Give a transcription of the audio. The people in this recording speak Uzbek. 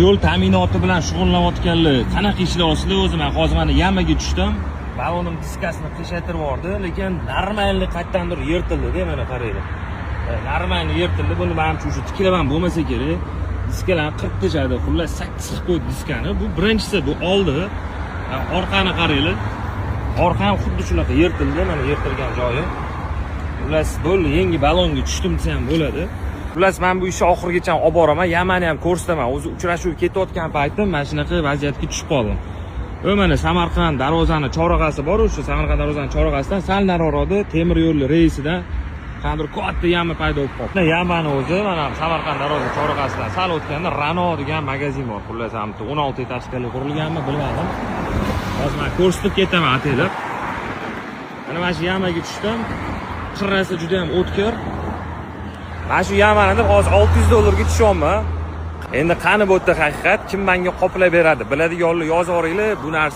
Yo'l ta'minoti bilan shug'ullanayotganlar qanaqa ishlayapsizlar o'zi? Man hozir mana яма ga tushdim. Balonim diskasini qiyshaytirib yubordi, lekin нормальный qayerdandir yirtildi-da, mana qaranglar. Нормальный yirtildi. Buni manimcha уже tiklab ham bo'lmasa kerak. Diskalarni qirib tashladi. Xullas, sakkiz qilib qo'ydi diskani. Bu birinchisi, bu oldi. Orqani qaranglar. Orqa ham xuddi shunaqa yirtildi, mana yirtilgan joyi. Xullas, bo'ldi, yangi balonga tushdim desa ham bo'ladi. Xullas, men bu ishni oxirigacha olib boraman, яма ni ham ko'rsataman. O'zi uchrashuvga ketayotgan paytim mana shunaqa vaziyatga tushib qoldim. U mana Samarqand Darvozani chorrahasi bor, o'sha Samarqand Darvozani chorrahasidan sal nariroqda temir yo'l reysidan qandir katta яма paydo bo'lib qoldi. Яма ni o'zi mana Samarqand Darvoza chorrahasidan sal o'tganda Rano degan magazin bor. Xullas, ham 16 этажка li qurilganmi, bilmadim. Hozir men ko'rsatib ketaman ataylab. Mana shu яма ga tushdim. Qirrasi juda ham o'tkir. Mana shu яма ni deb hozir 600 dollarga tushyapman. Endi qani bu yerda haqiqat? Kim menga qoplab beradi? Biladiganlar yozib yuboringlar. Bu narsa